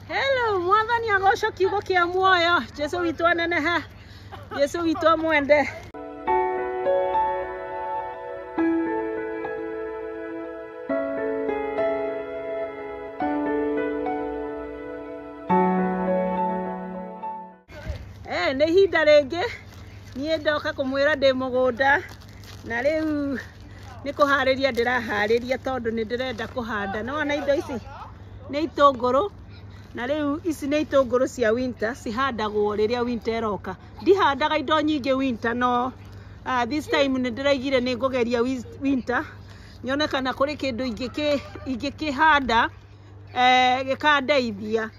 Hello, mwathani agocwo kiugo kĩa muoyo. Jesu witũ aneneha. Jesu witũ amwende. Nĩ ihinda rĩngĩ niĩ ndoka kũmwĩra ndĩ mũgũnda na rĩu nĩ kũharĩria ndĩraharĩria tondũ nĩ ndĩrenda kũhanda. Nĩwona indo ici nĩ itũngũrũ na rĩu ici nĩ itũngũrũ cia winter, cihandagwo rĩrĩa winter ĩroka. Ndihandaga indo nyingĩ winter no this time nĩ ndĩraigire nĩ ngũgeria winter nyone kana kũrĩ kĩndũ ingĩkĩhanda gĩkandeithia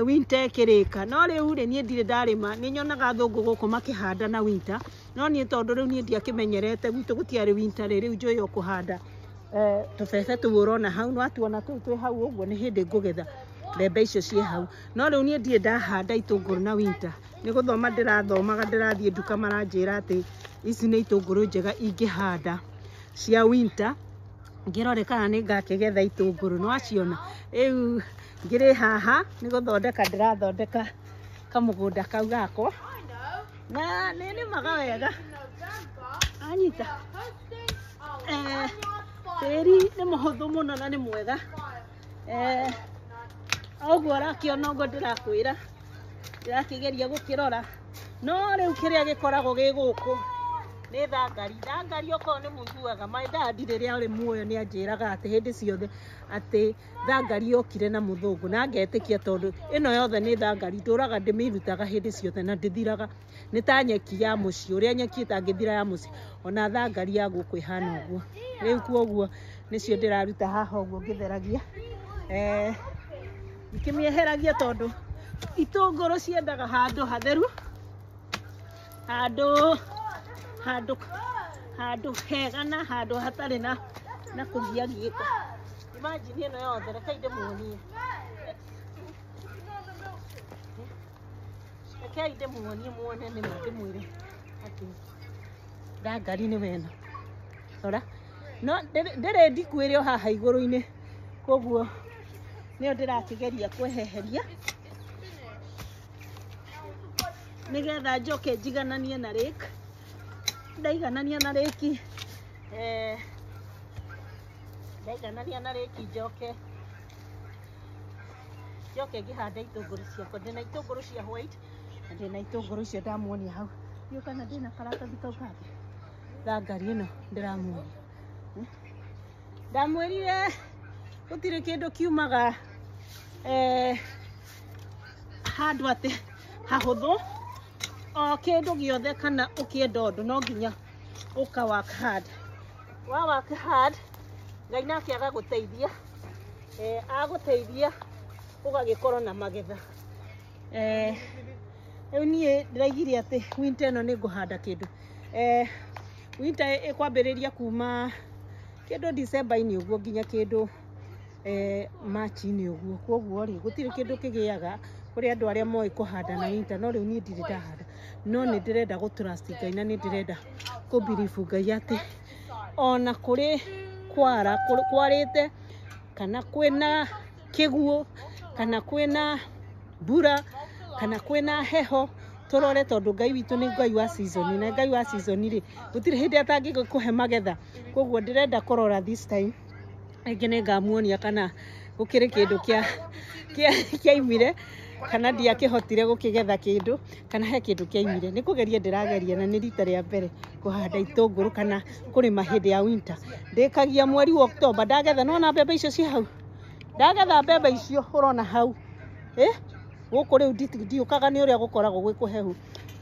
winter ĩkĩrĩka. No rĩu rĩ niĩ ndirĩ ndarĩma, nĩ nyonaga athũngũ gũkũ makĩhanda na winter, no niĩ tondũ rĩu niĩ ndiakĩmenyerete gwitũ gũtiarĩ winter rĩ, rĩu njũĩ o kũhanda tũbebe tũu ũrona hau, nĩwatuona tũu twĩ hau ũguo nĩ hĩndĩ ngũgetha mbembe icio ciĩ hau. No rĩu niĩ ndirĩ ndahanda itũngũrũ na winter, nĩ gũthoma ndĩrathomaga, ndĩrathiĩ nduka maranjĩra atĩ ici nĩ itũngũrũ njega ingĩhanda cia winter, ngĩrore kana nĩ ngakĩgetha itũngũrũ. Nĩwaciona rĩu ngĩrĩ haha nĩ gũthondeka ndĩrathondeka kamũgũnda kau gakwa na nĩ nĩmaga wega. Anyita tĩri nĩ mũhũthũ mũno na nĩ mwega. Ũguo ũrakĩona ũguo ndĩrakwĩra, ndĩrakĩgeria gũkĩrora. No rĩu kĩrĩa gĩkoragwo gĩ gũkũ nĩ thangari. Thangari okorwo nĩ mũiguaga, my dad rĩrĩa arĩ muoyo nĩ anjĩraga atĩ hĩndĩ ciothe atĩ thangari yokire na mũthũngũ, na ngetĩkia tondũ ĩno yothe nĩ thangari, ndũraga ndĩmĩrutaga hĩndĩ ciothe na ndĩthiraga. Nĩ ta nyeki ya mũciĩ, ũrĩa nyeki ĩtangĩthira ya mũciĩ, ona thangari ya gũkũ ĩhana ũguo. Rĩu koguo nĩcio ndĩraruta haha ũguo ngĩtheragia. Ngĩkĩmĩeheragia tondũ itũngũrũ ciendaga handũ hatheru, handũ hega na handũ hatarĩ na kũgiagiĩka. Imagine ĩno yothe, rekei ndĩmuonie. Rekei ndĩmuonie muone nĩma ndĩmwĩre atĩ thangari nĩ wena. Rora, no ndĩrĩ ndiku ĩrĩ o haha igũrũ-inĩ, koguo nĩyo ndĩrakĩgeria kweheheria nĩgetha njoke njigananie na rake. Ndaiganania na rake, ndaiganania na rake njoke ngĩhande itũngũrũ ciakwa. Ndĩna itũngũrũ cia white na ndĩna itũngũrũ icio ndamuonia hau. Ndiũĩ kana ndĩna karatathi kau kangĩ. Thangari ĩno ndĩramuonia. Ndamwĩrire gũtirĩ kĩndũ kiumaga handũ atĩ hahũthũ. O kĩndũ gĩothe kana ũkĩenda ũndũ no nginya ũka work hard. Wa work hard, Ngai nake agagũteithia. Agũteithia ũgagĩkorwo na magetha. Rĩu niĩ ndĩraigire atĩ winter ĩno nĩ ngũhanda kĩndũ. Winter ĩkwambĩrĩria kuma kĩndũ December-inĩ ũguo nginya kĩndũ March-inĩ ũguo. Koguo rĩ gũtirĩ kĩndũ kĩgĩaga kũrĩ andũ arĩa moĩ kũhanda na winter, no rĩu niĩ ndirĩ ndahanda. No nĩ ndĩrenda gũ trust Ngai na nĩ ndĩrenda kũ believe Ngai atĩ ona kũrĩ kwara kwarĩte kana kwĩna kĩguũ kana kwĩna mbura kana kwĩna heho, tũrore tondũ Ngai witũ nĩ Ngai wa season, na Ngai wa season rĩ gũtirĩ hĩndĩ atangĩkũhe magetha. Koguo ndĩrenda kũrora this time rĩngĩ nĩ ngamuonia kana gũkĩrĩ kĩndũ kĩaimire kana ndiakĩhotire gũkĩgetha kĩndũ kana he kĩndũ kĩaimire. Nĩ kũgeria ndĩrageria na nĩ rita rĩa mbere kũhanda itũngũrũ kana kũrĩma hĩndĩ ya winter. Ndĩkagia mweri wa October ndagetha. Nĩwona mbembe icio ciĩ hau? Ndagetha mbembe icio ũrona hau. Gũkũ rĩu ndiũkaga nĩ ũrĩa gũkoragwo gwĩ kũhehu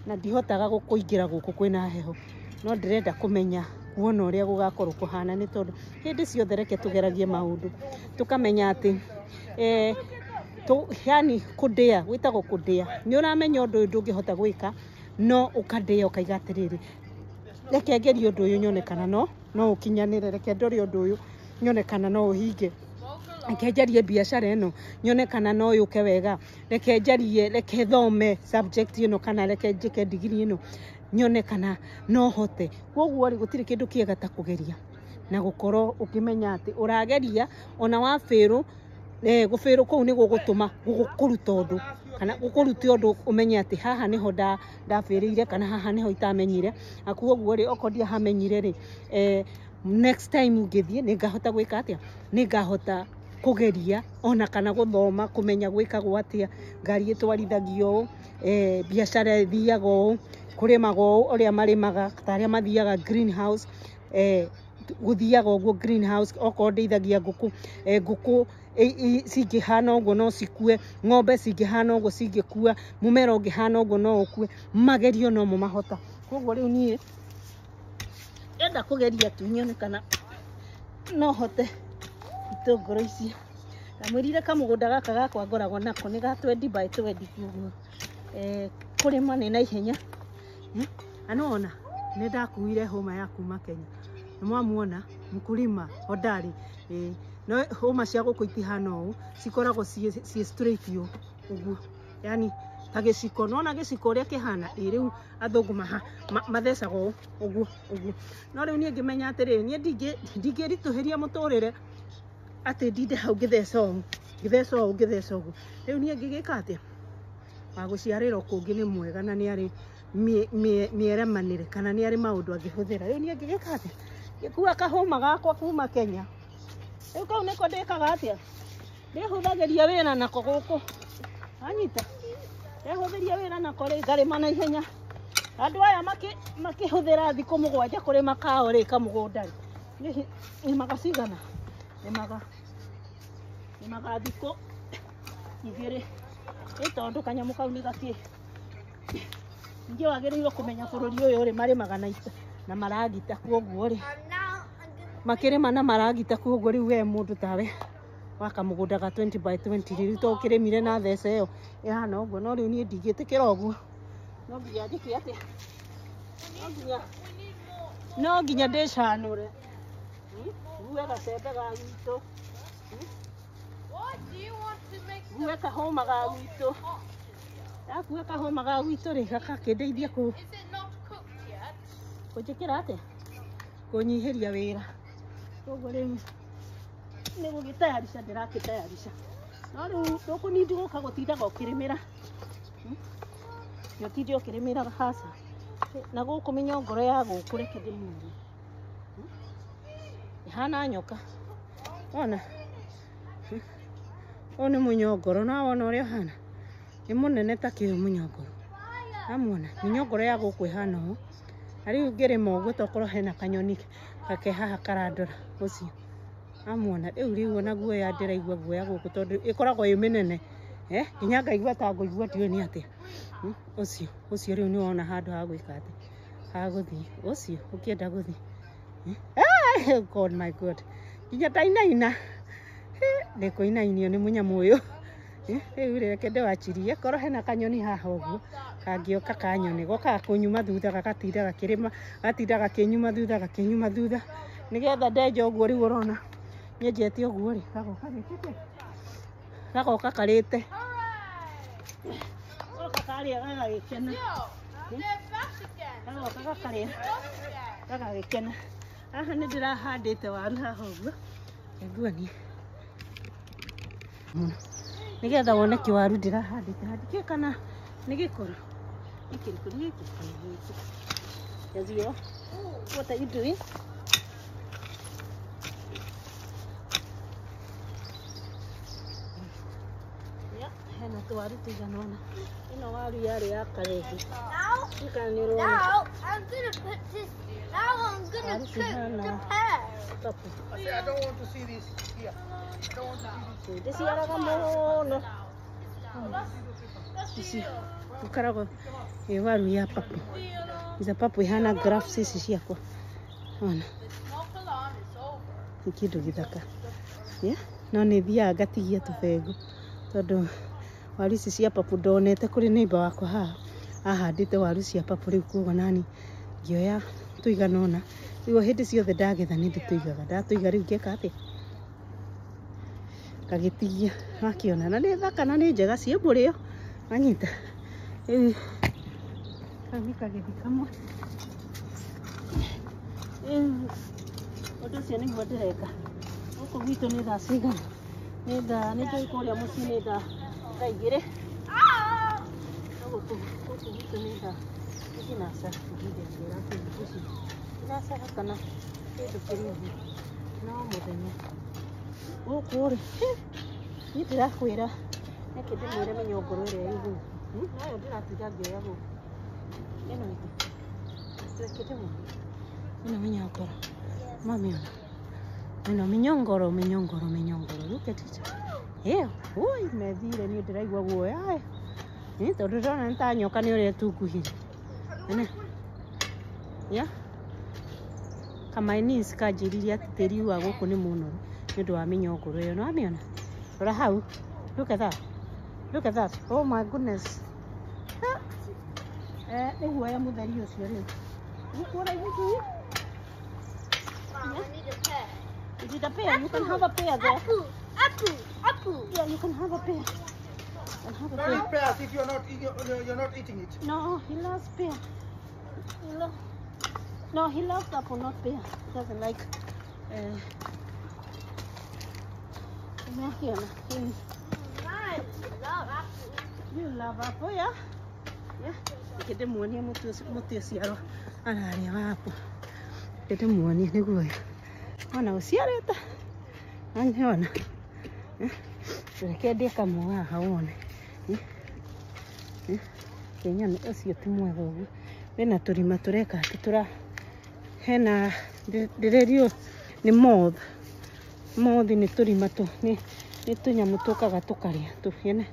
na ndihotaga kũingĩra gũkũ kwĩna heho, no ndĩrenda kũmenya kuona ũrĩa gũgakorwo kũhana, nĩ tondũ hĩndĩ ciothe reke tũgeragie maũndũ tũkamenya atĩ yani kũndĩa gwĩtagwo kũndĩa. Nĩ ũramenya ũndũ ũyũ ndũngĩhota gwĩka no ũkandĩa ũkaiga atĩrĩrĩ, reke ngerie ũndũ ũyũ nyone kana no ũkinyanĩre, reke ndore ũndũ ũyũ nyone kana no ũhinge, reke njarie biacara ĩno nyone kana no yũke wega, reke njarie, reke thome subject ĩno kana reke njĩke degree ĩno nyone kana no hote. Koguo rĩ gũtirĩ kĩndũ kĩega ta kũgeria na gũkorwo ũkĩmenya atĩ ũrageria ona wa fail Gũbĩrwo kũu nĩ gũgũtũma gũkũruta ũndũ kana gũkũruta ũndũ ũmenye atĩ haha nĩho ndabĩrĩire kana haha nĩho itamenyire. Na koguo rĩ, okorwo ndiahamenyire rĩ, next time ngĩthiĩ nĩ ngahota gwĩka atĩa, nĩ ngahota kũgeria ona kana gũthoma kũmenya gwĩkagwo atĩa, ngari ĩtwarithagio ũũ, biacara ĩthiaga ũũ, kũrĩmagwo ũũ, ũrĩa marĩmaga ta arĩa mathiaga greenhouse, gũthiaga ũguo greenhouse. Okorwo ndĩithagia ngũkũ, ngũkũ cingĩhana ũguo no cikue, ng'ombe cingĩhana ũguo cingĩkua, mũmera ũngĩhana ũguo no ũkue. Magerio no mo mahota. Koguo rĩu niĩ ndĩrenda kũgeria tu nyone kana no hote itũngũrũ icio. Ndamwĩrire kamũgũnda gaka gakwa ngoragwo nako nĩ ga 20 by 20, koguo kũrĩma nĩ na ihenya. Na nĩwona nĩ ndakuire hũma ya kuma Kenya, nĩ mwamuona mkulima hodari. No hũma cia gũkũ itihana ũũ, cikoragwo ciĩ straight ũũ ũguo, yani ta gĩciko. Nĩwona gĩciko ũrĩa kĩhana? Ĩ rĩu athũngũ mathecaga ũũ ũguo ũguo. No rĩu niĩ ngĩmenya atĩrĩrĩ, niĩ ndingĩritũhĩria mũtũrĩre atĩ ndinde hau ngĩtheca ũũ ngĩtheca ũũ ngĩtheca ũguo. Rĩu niĩ ngĩgĩka atĩa, wa gũciarĩrwo kũngĩ nĩ mwega na nĩ arĩ mĩeremanĩre kana nĩ arĩ maũndũ angĩhũthĩra. Rĩu niĩ ngĩgĩka atĩa, ngĩkua kahũma gakwa kuma Kenya. Rĩu kau nĩko ndĩkaga atĩa, ndĩhũthagĩria wĩra nako gũkũ, anyita ndehũthĩria wĩra nako rĩ, ngarĩma na ihenya. Andũ aya makĩhũthĩra thikũ 7 kũrĩma kao rĩ, kamũgũnda rĩ, nĩmaga cigana, nĩmaga thikũ 2, ĩ tondũ kanyamũ kau nĩ gakĩ. Ningĩ wagĩrĩirwo kũmenya bũrũri ũyũ rĩ, marĩmaga na maragita, koguo rĩ makĩrĩma na maragita, koguo rĩu we mũndũ tawe waka mũgũnda ga 20 by 20 rĩu to ũkĩrĩmire na theca ĩyo ĩhana ũguo. No rĩu niĩ ndingĩtĩkĩra ũguo, no nginya njĩke atĩa, no nginya ndĩcanũre, ngue gacembe ga gwitũ, ngue kahũma ga gwitũ. Ndakua kahũma ga gwitũ rĩ, gakakĩndeithia kũnjĩkĩra atĩa, kũnyihĩria wĩra. Koguo rĩu nĩ gũgĩtayarisha ndĩrakĩtayarisha. No rĩu ndũkũnindi gũka gũtindaga ũkĩrĩmĩra, ũtinde ũkĩrĩmĩra haca. Na gũkũ mĩnyongoro ya gũkũ reke ndĩmuonie, ĩhana nyoka. Wona ũyũ nĩ mũnyongoro, no wona ũrĩa ũhana, nĩ mũnene ta kĩ ũyũ mũnyongoro. Amuona mĩnyongoro ya gũkũ ĩhana ũũ. Na rĩu ngĩrĩma ũguo, tokorwo hena kanyoni gake haha karandora ũcio, amuona rĩu ona guoya ndĩraigua guoya gũkũ tondũ ĩkoragwo ĩ mĩnene, nginya ngaigua ta ngũigua ndiũĩ nĩ atĩa. Ũcio ũcio rĩu nĩ wona handũ ha gwĩka atĩa, ha gũthiĩ ũcio ũkĩenda gũthiĩ. God my God, nginya ndainaina, ndĩkũinainio nĩ mũnyamũ ũyũ. Rĩu reke ndĩwachirie, korwo hena kanyoni haha ũguo kangĩũka kanyone, gokaga kũnyuma thutha, gagatinda gakĩrĩma, gatinda gakĩnyuma thutha gakĩnyuma thutha, nĩgetha ndenja ũguo. Rĩu ũrona nyenjete ũguo rĩ, gagoka gĩkĩte, gagoka karĩte, goka karĩa gagagĩkena, gagoka gakarĩa gagagĩkena. Haha nĩ ndĩrahandĩte waru haha ũguo, nguonie mũno nĩgetha wone kĩwaru ndĩrahandĩte handĩkĩo kana nĩ gĩkũrũ. Nĩ kĩrĩkũ? Nĩ gĩkĩ kana nĩ gĩkĩ? Jazio, what are you doing? Yeah, hena tũwaru tũigana ũna. Ĩno waru yarĩ ya karenge. Now I'm gonna put this. Now I'm gonna cook the pear. I say I don't want to see this here. I don't want to see this. Ndĩciaraga mũno. Ici ikoragwo ĩ waru ya papu. Ica papu ihana graphs ici ciakwa. Ona nĩ kĩndũ gĩthaka. Yeah? No nĩ thiaga ngatigia tũbengũ tondũ waru ici cia papu ndonete kũrĩ neighbor wakwa haha ahandĩte waru cia papu. Rĩu koguo nani ngĩoya tũigana ũna, rĩu hĩndĩ ciothe ndagetha nĩ ndĩtũigaga. Ndatũiga rĩu ngeka atĩa, ngagĩtigia. Wakĩona na nĩ thaka na nĩ njega, ciĩ mũrĩo, wanyita. Rĩu kau nĩ kagethi kamwe. Rĩu ũndũ ũcio nĩguo ndĩreka gũkũ gwitũ. Nĩ thaa cigana? Nĩ thaa nĩ njũĩ kũrĩa mũciĩ nĩ thaa thaa igĩrĩ. No gũkũ gũkũ gwitũ nĩ thaa nĩ thinacara ihinda rĩngĩ ici thinacara kana kĩndũ kĩrĩ ũguo no mũthenya. Gũkũ rĩ, niĩ ndĩrakwĩra reke ndĩmwĩre mĩnyongoro ĩrĩa ĩ gũkũ. Nayo ndĩratinda ngĩoya gũkũ. Ĩno ĩngĩ. Reke ndĩmuonie. Ĩno mĩnyongoro. Mwamĩona? Ĩno mĩnyongoro mĩnyongoro mĩnyongoro. Look at it. Ĩyo, ui methire niĩ ndĩraigua guoya ĩ. Ĩ tondũ ndĩrona nĩ ta nyoka nĩ ũrĩa ĩtunguhire. Ĩno. Yeah. Kamainisi kanjĩrire atĩ tĩri wa gũkũ nĩ mũnoru nĩ ũndũ wa mĩnyongoro ĩyo. Nĩwamĩona? Rora hau. Look at that. Look at that. Oh my goodness. Ha. Eh, nĩ guoya mũtheri ũcio rĩu. Nĩkuona ibuku? Mom, I need a pear. Is it a pear? You can have a pear there. Apple, apple, apple. Yeah, you can have a pear. You can have a Don't pear. eat pears if you're not eating it. No, he loves pear. He no, he loves apple, not pear. He doesn't like. I love apple. You love apple, yeah? Yeah. Reke ndĩmuonie mũtĩ ũciarwo ararĩa wa apple. Reke ndĩmuonie nĩguo ũyũ. Wona ũciarĩte. Wona. Reke ndĩe kamwe haha wone. Kĩnyone ũcio ti mwega ũguo. Wĩna tũrima tũreka atĩ tũra hena ndĩrerio nĩ moth. Moth nĩ tũrima tũ nĩ tũnyamũ tũkaga tũkarĩa tũhiene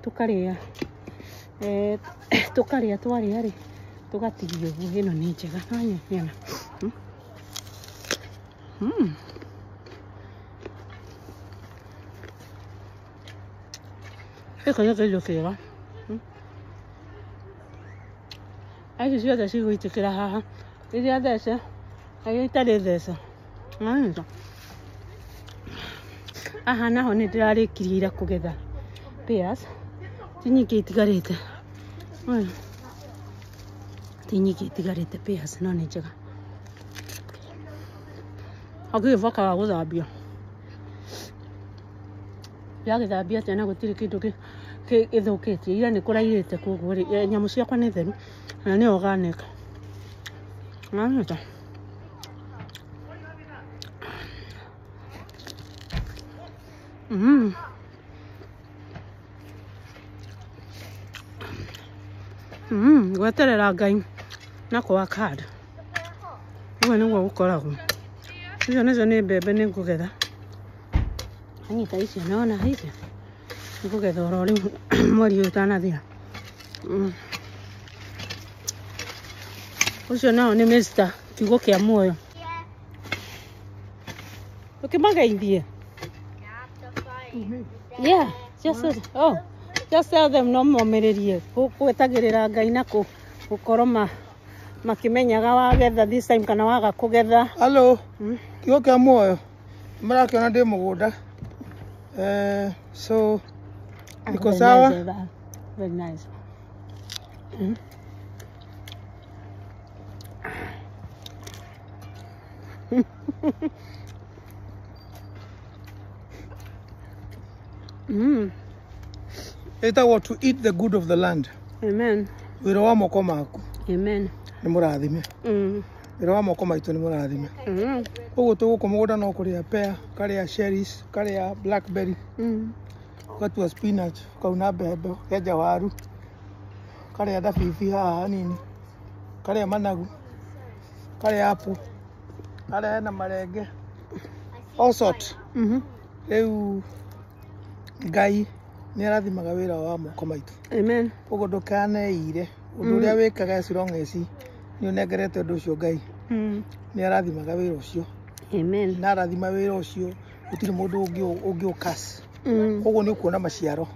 tũkarĩa tũkarĩa twarĩa rĩ tũgatigia ũguo. Ĩno nĩ njega nĩona. Gĩkĩ nĩ kĩndũ kĩega. Ici ciothe cigũitĩkĩra haha iria thece na iria itarĩ thece. Nĩwanyita? Haha naho nĩ ndĩrarĩkirie ira kũgetha pears. Ti nyingĩ itigarĩte. Ti nyingĩ itigarĩte pears no nĩ njega. Hakĩrĩ bata wa gũthambia. Ndagĩthambia atĩa na gũtirĩ kĩndũ gĩthũkĩtie. Ira nĩ kũrairĩte koguo rĩ nyamũ ciakwa nĩ theru na nĩ organic. Nĩwanyita? Gweterera Ngai na kũwork hard. Ũguo nĩguo gũkoragwo. Icio nacio nĩ mbembe nĩ ngũgetha. Anyita icio nĩwona icio? Nĩngũgetha oro rĩu mweri ũyũ ũtanathira. Ũcio nao nĩ Mr. Kiugo kĩa muoyo. Ũkĩmageithie? Yeah, just oh, just tell them no momĩrĩrie gwetagĩrĩra Ngai na gũkorwo makĩmenyaga wagetha this time kana waga kũgetha. Hello. Kiugo kĩa muoyo. Mũrakĩona ndĩ mũgũnda. So niko sawa. Very nice. Ĩtagwo to eat the good of the land. Amen. Wĩra wa moko maku. Amen. Nĩ mũrathime. Wĩra wa moko maitũ nĩ mũrathime. Koguo tũgũkũ mũgũnda no kũrĩa pear, karĩa cherries, karĩa blackberry, ũgatua spinach, ũkauna mbembe, ũkenja waru, karĩa ndabibi haha hanini, karĩa managu, karĩa apple, karĩa hena marenge, all sort. Rĩu Ngai nĩ arathimaga wĩra wa moko maitũ. Amen. Koguo ndũkaneire ũndũ ũrĩa wĩkaga as long as nĩ ũnengerete ũndũ ũcio Ngai. Nĩ arathimaga wĩra ũcio. Amen. Na arathima wĩra ũcio gũtirĩ mũndũ ũngĩ ũcurse. Koguo nĩ ũkuona maciaro.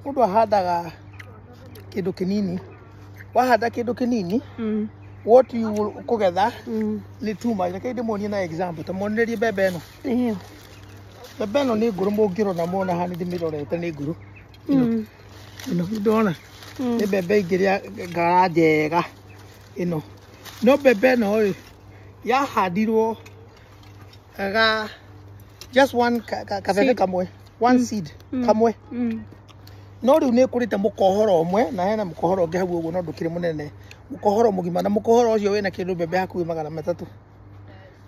Mũndũ ahandaga kĩndũ kĩnini. Wahanda kĩndũ kĩnini, what you will kũgetha nĩ too much. Reke ndĩmuonie na example, ta muonererie mbembe ĩno. Ĩyo. Mbembe ĩno nĩ ngũrũ mũngĩrora muona haha nĩ ndĩmĩrorete nĩ ngũrũ. Ĩno ndona nĩ mbembe ingĩrĩa ngara njega ĩno. No mbembe ĩno rĩ yahandirwo ga just one kabebe kamwe. One seed kamwe. No rĩu nĩ ĩkũrĩte mũkohoro ũmwe na hena mũkohoro ũngĩ hau ũguo no ndũkĩrĩ mũnene. Mũkohoro mũgima na mũkohoro ũcio wĩna kĩndũ mbembe hakuhĩ 300.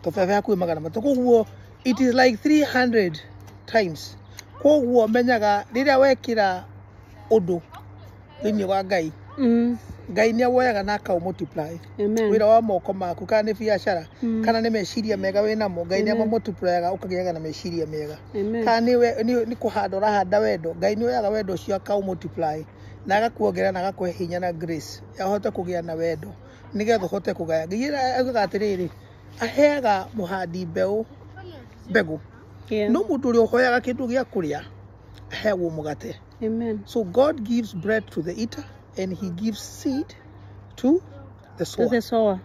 Tũbebe hakuhĩ 300. Koguo it is like 300 times. Koguo menyaga rĩrĩa wekĩra ũndũ thĩinĩ wa Ngai, Ngai nĩ awoyaga na akaũ multiply. Amen. Wĩra wa moko maku kana nĩ biacara kana nĩ meciria mega wĩnamo, Ngai nĩ amamultiplyaga ũkagĩaga na meciria mega. Amen. Kana nĩ kũhanda ũrahanda wendo, Ngai nĩ oyaga wendo ũcio akaũ multiply na agakuongerera na agakũhe hinya na grace ya ũhote kũgĩa na wendo nĩgetha ũhote kũgaya. Ngai augaga atĩrĩrĩ, aheaga mũhandi mbeũ mbegũ, no mũndũ ũrĩa ũhoyaga kĩndũ gĩa kũrĩa aheagwo mũgate. Amen. So God gives bread to the eater and he gives seed to the sower. To the sower.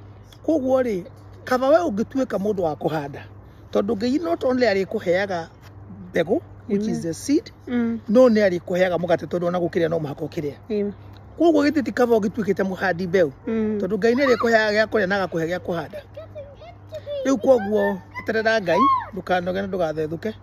Koguo rĩ, kaba we ũngĩtuĩka mũndũ wa kũhanda, tondũ Ngai not only arĩkũheaga mbegũ which is the seed, no nĩ arĩkũheaga mũgate tondũ ona gũkĩrĩa no mũhaka ũkĩrĩa. Koguo gĩtĩ ti kaba ũngĩtuĩkĩte mũhandi mbeũ, tondũ Ngai nĩ arĩkũheaga gĩa kũrĩa na agakũhe gĩa kũhanda. Rĩu koguo eterera Ngai, ndũkanoge na ndũgathethũke,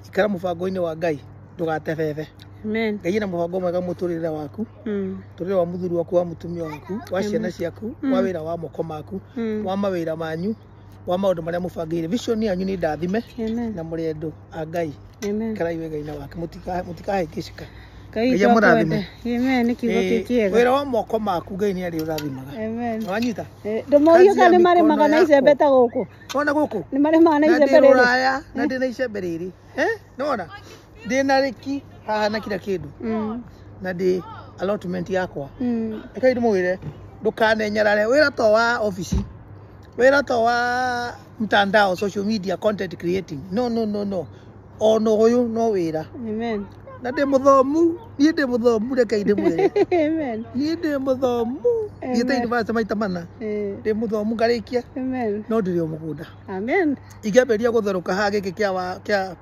ikara mũbango-inĩ wa Ngai, ndũgatebebe. Amen. Ngai ena mũbango mwega mũtũrĩre waku, mũtũrĩre wa mũthuri waku, wa mũtumia waku, wa ciana ciaku, wa wĩra wa moko maku, wa mawĩra manyu, wa maũndũ marĩa mũbangĩire. Vision yanyu nĩ ndathime na mũrĩ andũ a Ngai. Amen. Ikarai wega-inĩ wake, mũtikahĩngĩcĩka. Ngai amũrathime. Amen. Nĩ kiugo kĩ kĩega. Wĩra wa moko maku Ngai nĩ arĩũrathimaga. Amen. Wanyita? Ndũmorio kana nĩ marĩmaga na icembe ta gũkũ. Wona gũkũ? Nĩ marĩmaga na icembe rĩrĩ. Rũraya na ndĩ na icembe rĩrĩ. Nĩwona? Ndĩ na rĩki haha na kila kĩndũ. Na ndĩ allotment yakwa. Reke ndĩmwĩre ndũkanenyarare wĩra to wa obici, wĩra to wa mtandao, social media, content creating. No, no, no, no. Ona ũyũ no wĩra. Amen. Na ndĩ mũthomu, niĩ ndĩ mũthomu, reke ndĩmwĩre. Amen. Niĩ ndĩ mũthomu. Thiĩte university maita mana. Ndĩ mũthomu ngarĩkia. Amen. No ndĩrĩ o mũgũnda. Amen. Ingĩambĩrĩria gũtherũka haha gĩkĩ kĩa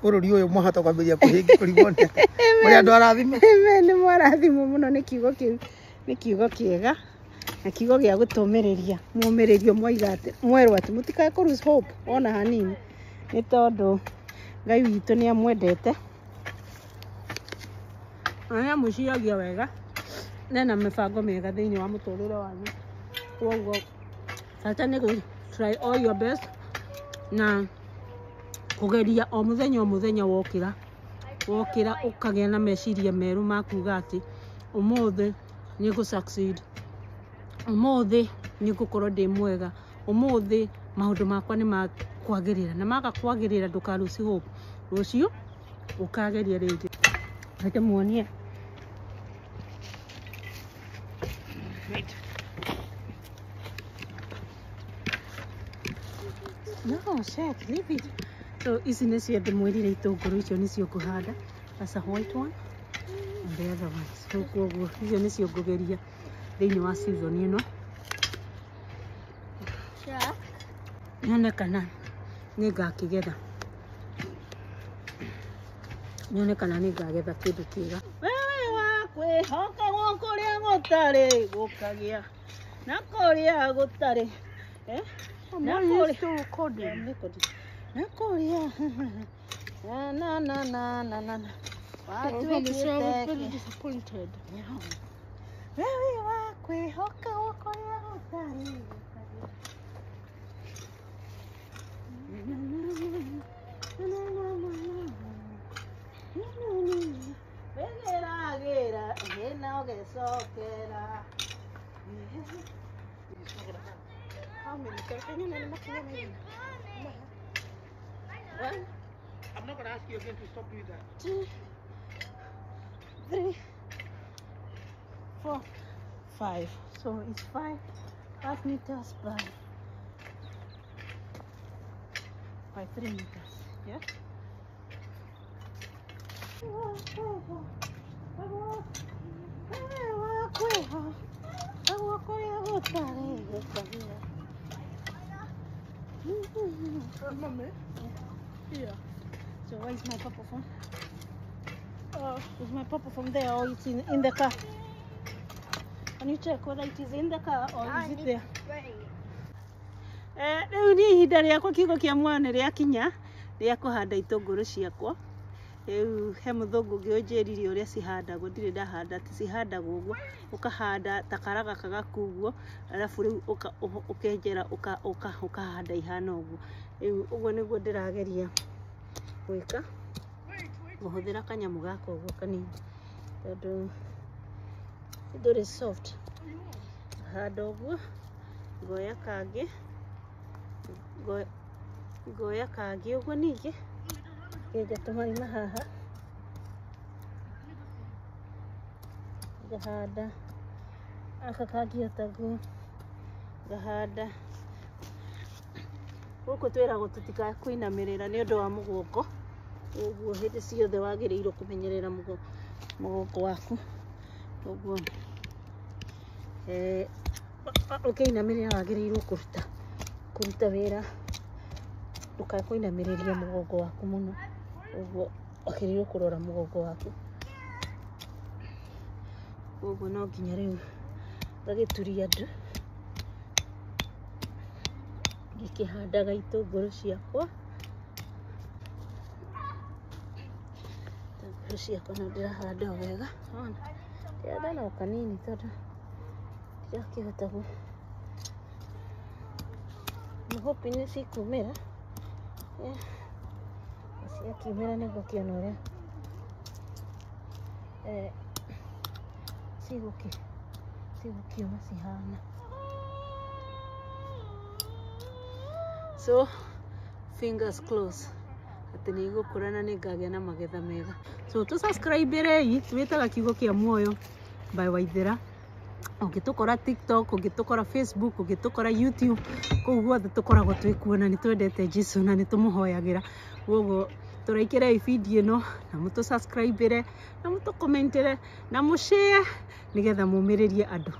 bũrũri ũyũ mwahota kwambĩrĩria kũrigwo nĩ mũrĩ andũ arathime. Amen. Nĩ mwarathimwo mũno nĩ kiugo kĩu. Nĩ kiugo kĩega na kiugo gĩa gũtũmĩrĩria. Mũmĩrĩrio mwaiga atĩ mwerwo atĩ mũtikae kũ lose hope ona hanini, nĩ tondũ Ngai witũ nĩ amwendete na nĩ amwĩciragia wega na ena mĩbango mĩega thĩinĩ wa mũtũrĩre wanyu. Koguo bata nĩ gũ try all your best na kũgeria o mũthenya o mũthenya wokĩra wokĩra ũkagĩa na meciria merũ ma kuga atĩ ũmũthĩ nĩ ngũ succeed, ũmũthĩ nĩ ngũkorwo ndĩ mwega, ũmũthĩ maũndũ makwa nĩ makwagĩrĩra, na maga kwagĩrĩra ndũka lose hope, rũciũ ũkageria rĩngĩ. Reke muonie. Wait. No, check, leave it. So ici nĩcio ndĩmwĩrire itũngũrũ icio nĩcio ngũhanda. That's a white one and the other one. So koguo icio nĩcio ngũgeria thĩinĩ wa season ĩno. Nyone kana nĩ ngakĩgetha. Nyone kana nĩ ngagetha kĩndũ kĩega. Wewe wa kwĩhokagwo kũrĩa gũtarĩ gũkagĩa na kũrĩa gũtarĩ. Na kũrĩa na kũrĩa na na na na na na. Watuĩkĩte disappointed. Wewe wa kwĩhokagwo kũrĩa gũtarĩ gũkagĩa. Wĩgĩragĩra ĩna ũgĩcokera. How many? One. I'm not going to ask you again to stop doing that. 2, 3, 4, 5. So it's 5 meters by 3 meters. Yeah. Yeah. So where is my papa phone? Is my papa phone there or it's in the car? Can you check whether it is in the car or is it there? Rĩu niĩ ihinda rĩakwa kiugo kĩa muoyo nĩ rĩakinya rĩa kũhanda itũngũrũ ciakwa. Rĩu he mũthũngũ ũngĩ ũnjĩrire ũrĩa cihandagwo, ndirĩ ndahanda, atĩ cihandagwo ũguo, ũkahanda ta kara gaka gaku ũguo, arabu rĩu ũkenjera ũkahanda ihana ũguo. Rĩu ũguo nĩguo ndĩrageria gwĩka, ngũhũthĩra kanyamũ gaka ũguo kanini, tondũ ndũrĩ soft. Ngahanda ũguo, ngoya kangĩ, ngoya kangĩ ũguo ningĩ, ngenja tũmarima haha, ngahanda gaka kangĩ o taguo, ngahanda. Gũkũ twĩragwo tũtikakuinamĩrĩra nĩ ũndũ wa mũgongo, ũguo hĩndĩ ciothe wagĩrĩirwo kũmenyerera mũgongo waku, ũguo ũkĩinamĩrĩra wagĩrĩirwo kũruta wĩra, ndũkae kũinamĩrĩria mũgongo waku mũno, ũguo wagĩrĩirwo kũrora mũgongo waku. Ũguo no nginya rĩu ngagĩturia ndu ngĩkĩhandaga itũngũrũ ciakwa. Itũngũrũ ciakwa no ndĩrahanda o wega, wona, ndĩrahanda no kanini tondũ ndirakĩhota I'm hoping nĩ cikumĩra. Ciakiumĩra nĩngũkĩona ũrĩa cigũkiuma cihana. So fingers close atĩ nĩ igũkũra na nĩ ngagĩa na magetha mega. So tũ subscribe rei, twĩtaga Kiugo Kĩa Muoyo by Waithera. Ũngĩtũkora TikTok, ũngĩtũkora Facebook, ũngĩtũkora YouTube, kũu guothe tũkoragwo twĩ kuo na nĩ twendete Jesu na nĩ tũmũhoyagĩra. Koguo tũraikĩrei video ĩno na mũtũ subscribe na mũtũ comment na mũshare nĩgetha mũmĩrĩrie andũ.